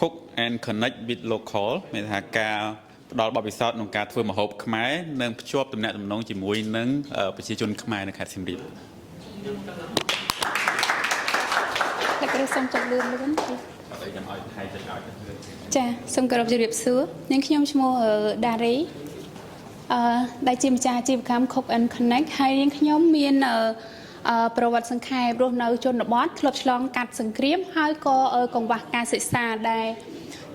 Cook and Connect with Local មានថាការផ្ដល់បទពិសោធន៍ក្នុងការធ្វើម្ហូបខ្មែរនិងភ្ជាប់ទំនាក់ទំនងជាមួយនឹងអឺប្រជាជនខ្មែរនៅខេត្តសៀមរាប លោកគ្រូសូមចុចលឿនលឿន អត់អីខ្ញុំឲ្យថៃចុចឲ្យ ចាសូមគោរពជម្រាបសួរនាងខ្ញុំឈ្មោះអឺដារីអឺដែលជាម្ចាស់អាជីវកម្ម Cook and Connect ហើយនាងខ្ញុំមានអឺអឺប្រវត្តិសង្ខេបរស់នៅជនបទធ្លាប់ឆ្លងកាត់សង្គ្រាមហើយក៏អឺកង្វះការសិក្សាដែរ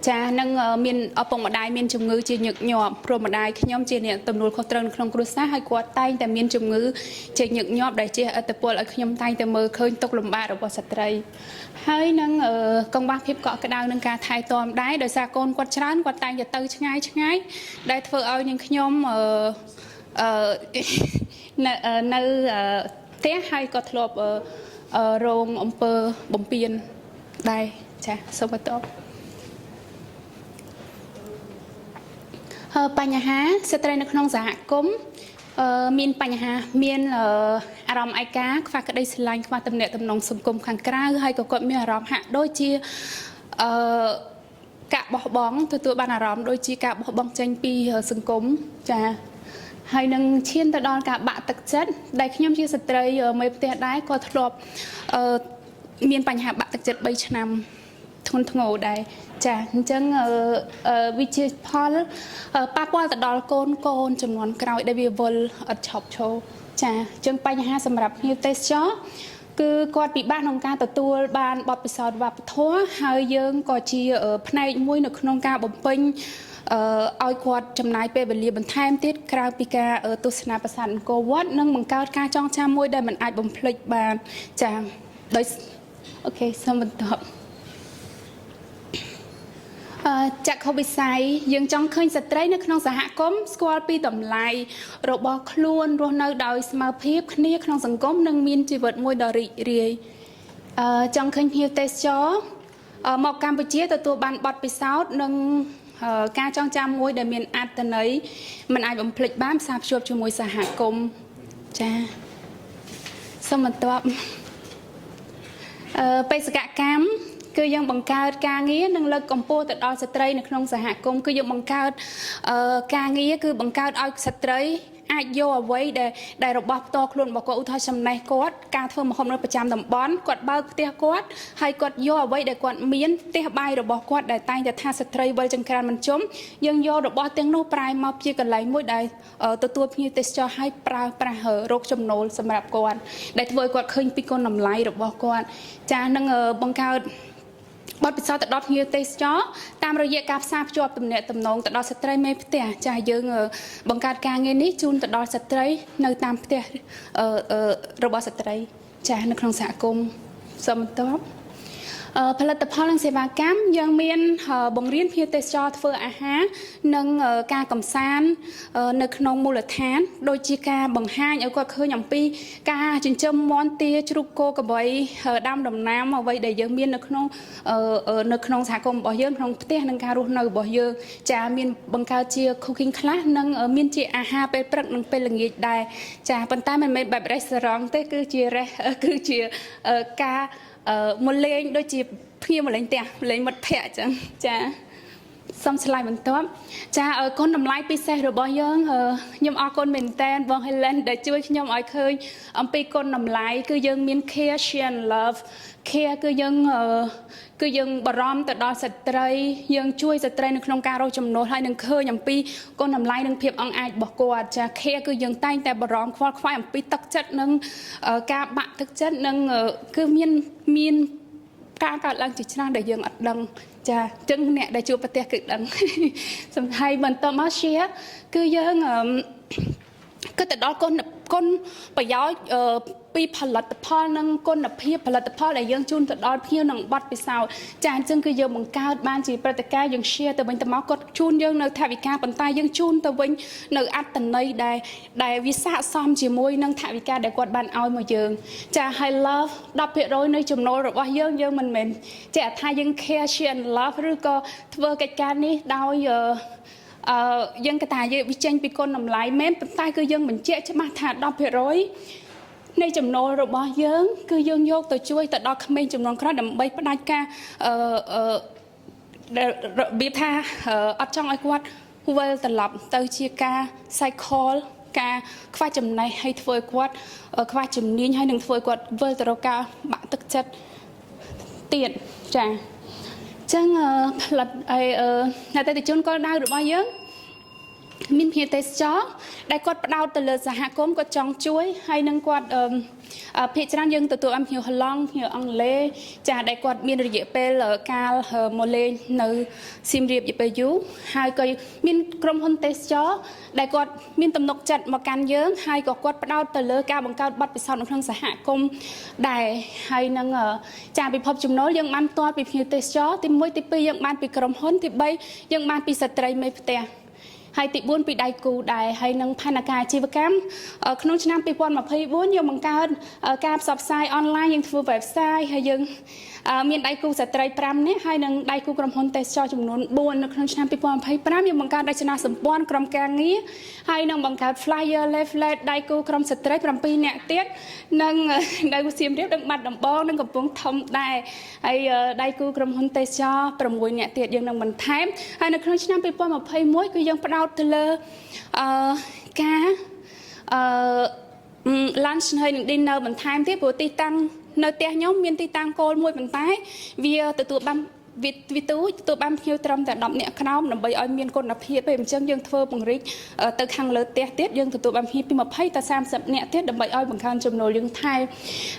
ចានឹងអឺមានឪពុកម្ដាយមានជំងឺជាញឹកញាប់ព្រោះម្ដាយខ្ញុំជាអ្នកទំនួលខុសត្រូវនៅក្នុងគ្រួសារហើយគាត់តែងតែមានជំងឺជាញឹកញាប់ដែលជះឥទ្ធិពលឲ្យខ្ញុំតែងតែមើលឃើញទុក្ខលំបាករបស់ស្ត្រី ហើយនឹងអឺកង្វះភាពកក់ក្ដៅនឹងការថែទាំដែរដោយសារកូនគាត់ច្រើនគាត់តែងតែទៅឆ្ងាយឆ្ងាយដែលធ្វើឲ្យនាងខ្ញុំអឺអឺ នៅអឺនៅអឺផ្ទះហើយក៏ធ្លាប់អឺអឺរងអំពើបំពានដែរចាសូមបន្តហើយបញ្ហាស្ត្រីនៅក្នុងសហគមន៍អឺមានបញ្ហាមានអឺអារម្មណ៍ឯកាខ្វះក្តីស្រឡាញ់ខ្វះទំនាក់ទំនងសង្គមខាងក្រៅហើយក៏គាត់មានអារម្មណ៍ហាក់ដូចជាអឺការបោះបង់ទទួលបានអារម្មណ៍ដូចជាការបោះបង់ចេញពីសង្គមចាហើយនឹងឈានទៅដល់ការបាក់ទឹកចិត្តដែលខ្ញុំជាស្ត្រីមេផ្ទះដែរក៏ធ្លាប់អឺមានបញ្ហាបាក់ទឹកចិត្ត3ឆ្នាំ ធ្ងន់ធ្ងរដែរចាអញ្ចឹងអឺអឺវាជាផលអឺប៉ះពាល់ទៅដល់កូនកូនចំនួនក្រោយដែលវាវិលអត់ឈប់ឈរចាអញ្ចឹងបញ្ហាសម្រាប់ភ្ញៀវទេសចរគឺគាត់ពិបាកក្នុងការទទួលបានបទពិសោធន៍វប្បធម៌ហើយយើងក៏ជាអឺផ្នែកមួយនៅក្នុងការបំពេញអឺឲ្យគាត់ចំណាយពេលវេលាបន្ថែមទៀតក្រៅពីការអឺទស្សនាប្រាសាទអង្គរវត្តនិងបង្កើតការចងចាំមួយដែលមិនអាចបំភ្លេចបានចាដោយ OK សូមបន្ត អឺចក្ខុវិស័យយើងចង់ឃើញស្ត្រីនៅក្នុងសហគមន៍ស្គាល់ពីតម្លៃរបស់ខ្លួនរស់នៅដោយស្មើភាពគ្នាក្នុងសង្គមនិងមានជីវិតមួយដ៏រីករាយអឺចង់ឃើញភ្ញៀវទេសចរអឺមកកម្ពុជាទទួលបានបទពិសោធន៍និងអឺការចងចាំមួយដែលមានអត្ថន័យមិនអាចបំភ្លេចបានផ្សារភ្ជាប់ជាមួយសហគមន៍ចា៎សូមបន្ទាប់ អឺបេសកកម្មគឺយើងបង្កើតការងារនិងលើកកម្ពស់ទៅដល់ស្ត្រីនៅក្នុងសហគមន៍គឺយើងបង្កើតអឺការងារគឺបង្កើតឲ្យស្ត្រីអាចយកអ្វីដែលដែលរបស់ផ្ទាល់ខ្លួនរបស់គាត់ឧទាហរណ៍ចំណេះគាត់ការធ្វើម្ហូបនៅប្រចាំតំបន់គាត់បើកផ្ទះគាត់ហើយគាត់យកអ្វីដែលគាត់មានផ្ទះបាយរបស់គាត់ដែលតែងតែថាស្ត្រីវិលចង្ក្រានមិនជុំយើងយករបស់ទាំងនោះប្រែមកជាកន្លែងមួយដែលអឺទទួលភ្ញៀវទេសចរឲ្យប្រើប្រាស់រកចំណូលសម្រាប់គាត់ដែលធ្វើឲ្យគាត់ឃើញពីគុណតម្លៃរបស់គាត់ចានឹងអឺបង្កើតបទពិសោធន៍ទៅដល់ភ្ញៀវទេសចរតាមរយៈការផ្សារភ្ជាប់ទំនាក់ទំនងទៅដល់ស្ត្រីមេផ្ទះចាយើងអឺបង្កើតការងារនេះជូនទៅដល់ស្ត្រីនៅតាមផ្ទះអឺអឺរបស់ស្ត្រីចានៅក្នុងសហគមន៍សូមបន្ទាប់ អឺផលិតផលនិងសេវាកម្មយើងមានអឺបង្រៀនភ្ញៀវទេសចរធ្វើអាហារនិងអឺការកំសាន្តអឺនៅក្នុងមូលដ្ឋាន ដូចជាការបង្ហាញឲ្យគាត់ឃើញអំពីការចិញ្ចឹមមាន់ទាជ្រូកគោក្របីអឺដាំដំណាំអ្វីដែលយើងមាននៅក្នុងអឺអឺនៅក្នុងសហគមន៍របស់យើងក្នុងផ្ទះនិងការរស់នៅរបស់យើងចាមានបង្កើតជា cooking class និងអឺមានជាអាហារពេលព្រឹកនិងពេលល្ងាចដែរចាប៉ុន្តែមិនមែនបែប restaurant ទេគឺជា គឺជាអឺការ អឺមកលេងដូចជាភ្ញៀវមកលេងផ្ទះមកលេងមិត្តភ័ក្តិអញ្ចឹងចាសូមឆ្លើយបន្ទាប់ចាអឺគុណតម្លៃពិសេសរបស់យើងអឺខ្ញុំអរគុណមែនតើបង Helen ដែលជួយខ្ញុំឲ្យឃើញអំពីគុណតម្លៃគឺយើងមាន care, share and love. Care គឺយើងអឺគឺយើងបារម្ភទៅដល់ស្ត្រីយើងជួយស្ត្រីនៅក្នុងការរកចំណូលហើយនឹងឃើញអំពីគុណតម្លៃនិងភាពអង់អាចរបស់គាត់ចា care គឺយើងតែងតែបារម្ភខ្វល់ខ្វាយអំពីទឹកចិត្តនិងអឺការបាក់ទឹកចិត្តនិងអឺគឺមានមានការកើតឡើងជាច្រើនដែលយើងអត់ដឹងចាអញ្ចឹងអ្នកដែលជួបប្រទះគឺដឹង សំខាន់បន្តមក share គឺយើងអឺ គិតទៅដល់គុណគុណប្រយោជន៍អឺពីផលិតផលនិងគុណភាពផលិតផលដែលយើងជូនទៅដល់ភ្ញៀវនិងបទពិសោធន៍ចាអញ្ចឹងគឺយើងបង្កើតបានជាព្រឹត្តិការណ៍យើង share ទៅវិញទៅមកគាត់ជូនយើងនៅថវិកាប៉ុន្តែយើងជូនទៅវិញនៅអត្តន័យដែលដែលវាស័ក្តិសមជាមួយនឹងថវិកាដែលគាត់បានឲ្យមកយើងចាហើយ love 10%នៃចំណូលរបស់យើងយើងមិនមែនចេះថាយើង care, share and love ឬក៏ធ្វើកិច្ចការនេះដោយអឺ អឺយើងកថាយើងវាចេញពីគុណតម្លៃមែនប៉ុន្តែគឺយើងបញ្ជាក់ច្បាស់ថា10%នៃចំណូលរបស់យើង គឺយើងយកទៅជួយទៅដល់ក្មេងចំនួនក្រោយដើម្បីផ្ដាច់ការអឺអឺ របៀបថាអត់ចង់ឲ្យគាត់វិលត្រឡប់ទៅជាការ cycle ការខ្វះចំណេះហើយធ្វើឲ្យគាត់ខ្វះជំនាញហើយនឹងធ្វើឲ្យគាត់វិលទៅរកការបាក់ទឹកចិត្តទៀតចា៎ចឹងផលិតអីអតិថិជនគោលដៅរបស់យើងមានភ្ញៀវទេសចរដែលគាត់ផ្ដោតទៅលើសហគមន៍គាត់ចង់ជួយហើយនឹងគាត់ភាគច្រើនយើងទទួលបានភ្ញៀវហល្លង់ភ្ញៀវអង់គ្លេសចាដែលគាត់មានរយៈពេលកាលមកលេងនៅសៀមរាបរយៈពេលយូរហើយក៏មានក្រុមហ៊ុនទេសចរដែលគាត់មានទំនុកចិត្តមកកាន់យើងហើយក៏គាត់ផ្ដោតទៅលើការបង្កើតបទពិសោធន៍នៅក្នុងសហគមន៍ដែរហើយនឹងចាពិភពចំណូលយើងបានផ្ទាល់ពីភ្ញៀវទេសចរទី1ទី2យើងបានពីក្រុមហ៊ុនទី3យើងបានពីស្ត្រីមេផ្ទះហើយទី4ពីដៃគូដែរហើយនឹងផែនការអាជីវកម្មក្នុងឆ្នាំ2024យើងបង្កើតការផ្សព្វផ្សាយអនឡាញយើងធ្វើ website ហើយយើងមានដៃគូស្ត្រី5នាក់ហើយនឹងដៃគូក្រុមហ៊ុនទេសចរចំនួន4នៅក្នុងឆ្នាំ2025យើងបង្កើតរចនាសម្ព័ន្ធក្រុមការងារហើយនឹងបង្កើត flyer leaflet ដៃគូក្រុមស្ត្រី7នាក់ទៀតនិងនៅសៀមរាបនិងបាត់ដំបងនិងកំពង់ធំដែរហើយដៃគូក្រុមហ៊ុនទេសចរ6នាក់ទៀតយើងនឹងបន្ថែមហើយនៅក្នុងឆ្នាំ2021គឺយើងផ្ដោតទៅលើអឺការអឺ lunch ហើយនឹង dinner បន្ថែមទៀតព្រោះទីតាំងនៅផ្ទះខ្ញុំមានទីតាំងគោលមួយប៉ុន្តែវាទទួលបានវាវាទូចទទួលបានភ្ញៀវត្រឹមតែ10នាក់ក្រោមដើម្បីឲ្យមានគុណភាពទេអញ្ចឹងយើងធ្វើពង្រីកទៅខាងលើផ្ទះទៀតយើងទទួលបានភ្ញៀវពី20ទៅ30នាក់ទៀតដើម្បីឲ្យបង្កើនចំណូលយើងថែម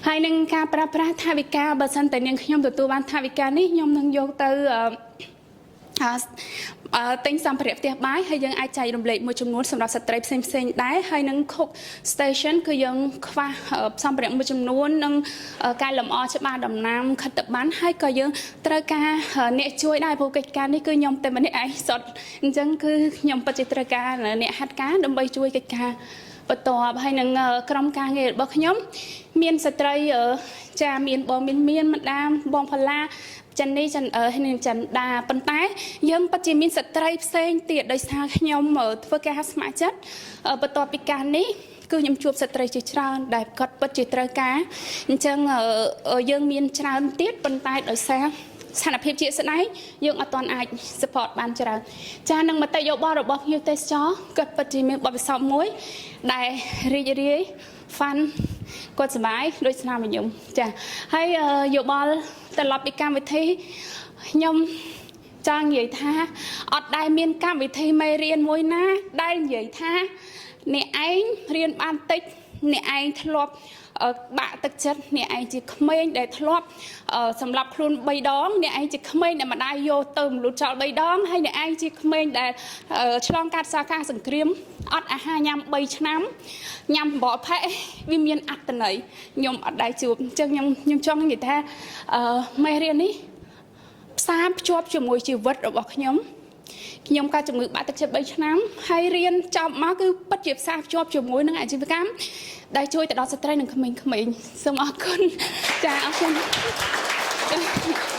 ហើយនឹងការប្រើប្រាស់ថវិកាបើសិនតែនាងខ្ញុំទទួលបានថវិកានេះខ្ញុំនឹងយកទៅអឺទិញសម្ភារៈផ្ទះបាយហើយយើងអាចចែករំលែកមួយចំនួនសម្រាប់ស្ត្រីផ្សេងផ្សេងដែរហើយនឹង cook station គឺយើងខ្វះសម្ភារៈមួយចំនួននិងការលម្អច្បារដំណាំខិត្តប័ណ្ណហើយក៏យើងត្រូវការអ្នកជួយដែរព្រោះកិច្ចការនេះគឺខ្ញុំតែម្នាក់ឯងសុទ្ធអញ្ចឹងគឺខ្ញុំពិតជាត្រូវការអ្នកហាត់ការដើម្បីជួយកិច្ចការបន្ទាប់ហើយនឹងក្រុមការងាររបស់ខ្ញុំមានស្ត្រីចាមានបងមានមានម្ដាមបងផល្លាចិននេះចិនអឺនឹងចិនដាប៉ុន្តែយើងពិតជាមានស្ត្រីផ្សេងទៀតដោយសារខ្ញុំធ្វើការស្ម័គ្រចិត្តបន្ទាប់ពីការនេះគឺខ្ញុំជួបស្ត្រីជាច្រើនដែលគាត់ពិតជាត្រូវការអញ្ចឹងយើងមានច្រើនទៀតប៉ុន្តែដោយសារស្ថានភាពជាក់ស្ដែងយើងអត់ទាន់អាច support បានច្រើនចានឹងមតិយោបល់របស់ភ្ញៀវទេសចរគាត់ពិតជាមានបទពិសោធន៍មួយដែលរីករាយ fun គាត់សប្បាយដូចស្នាមញញឹមចាហើយយោបល់ត្រឡប់ពីកម្មវិធីខ្ញុំចង់និយាយថាអត់ដែលមានកម្មវិធីមេរៀនមួយណាដែលនិយាយថាអ្នកឯងរៀនបានតិចអ្នកឯងធ្លាប់បាក់ទឹកចិត្តអ្នកឯងជាក្មេងដែលធ្លាប់សម្រាប់ខ្លួន3ដងអ្នកឯងជាក្មេងដែលម្ដាយយកទៅមលូតចោល3ដងហើយអ្នកឯងជាក្មេងដែលឆ្លងកាត់សាការសង្គ្រាមអត់អាហារញ៉ាំ3ឆ្នាំញ៉ាំអំបកផែវាមានអត្តន័យខ្ញុំអត់ដែលជួបអញ្ចឹងខ្ញុំខ្ញុំចង់និយាយថាអឺមេរៀននេះផ្សារភ្ជាប់ជាមួយជីវិតរបស់ខ្ញុំខ្ញុំកើតជំងឺបាក់ទឹកចិត្ត3ឆ្នាំហើយរៀនចប់មកគឺពិតជាផ្សារភ្ជាប់ជាមួយនឹងអាជីវកម្មដែលជួយទៅដល់ស្ត្រីនិងក្មេងៗសូមអរគុណចាអរគុណ។